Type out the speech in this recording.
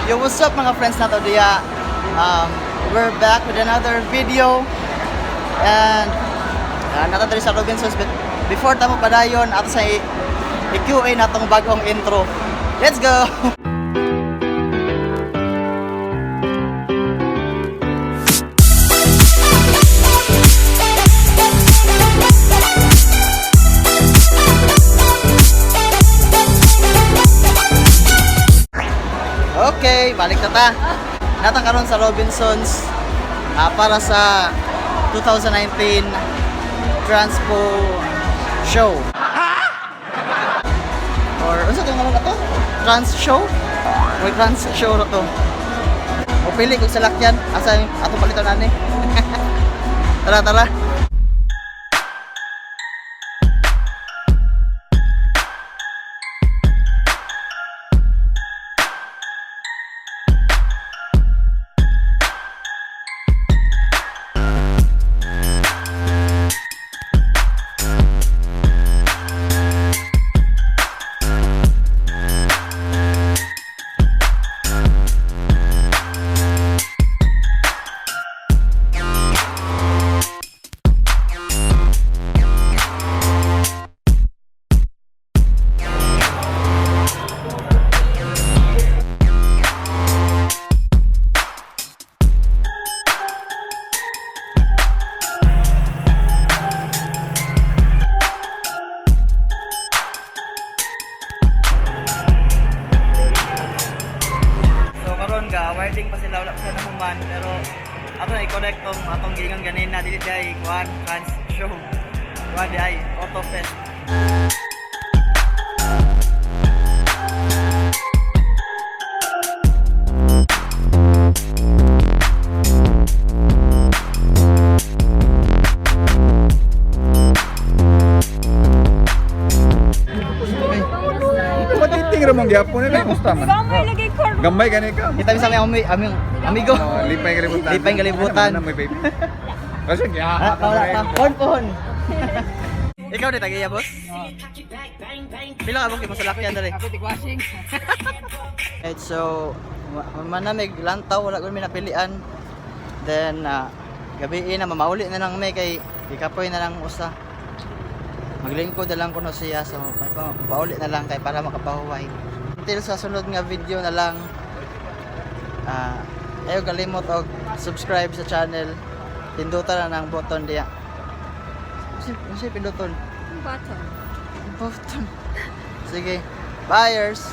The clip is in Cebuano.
Yo, what's up, mga friends nato diya? We're back with another video and naa ta diri sa Robinsons, but before ta mo padayon, ato sa i-QA natong bagong intro. Let's go! Okay, balik na ta. Naa ta karon sa Robinsons para sa 2019 Transpo Show. Or unsa tong ngalan to? Trans Show? May trans show ra to. O pili kung salakyan, asa yung atong paliton ani? Tara, tara. So karon ga welding pa sila, wala pa sila nahuman, pero ato na i-connect tong atong giingon ganina, dili diay kuan trans show. Kuan di ay Auto Fest. Patiting ra mong gyapon eh, kumusta man? Gamay lagi ko. Gamay gani ka. Kita mi sa aming aming amigo. Oh, lipay kalibutan. Lipay kalibutan. Ano man baby? Kasi Ah, wala pa. Pohon pohon. Ikaw di tagiya, boss? Pila ka mo sa lakyan dali? Ako tigwashing. Right, so manamig lantaw, wala ko mi napilian. Then gabi na mamauli na lang may kay gikapoy na lang usa. Maglingkod na lang kuno siya, so pauli na lang kay para makapahuway. Until sa sunod nga video na lang. Ayaw kalimot og subscribe sa channel. Pindutan na ang button diya. Unsa pinduton? Button. Button. Sige. Buyers.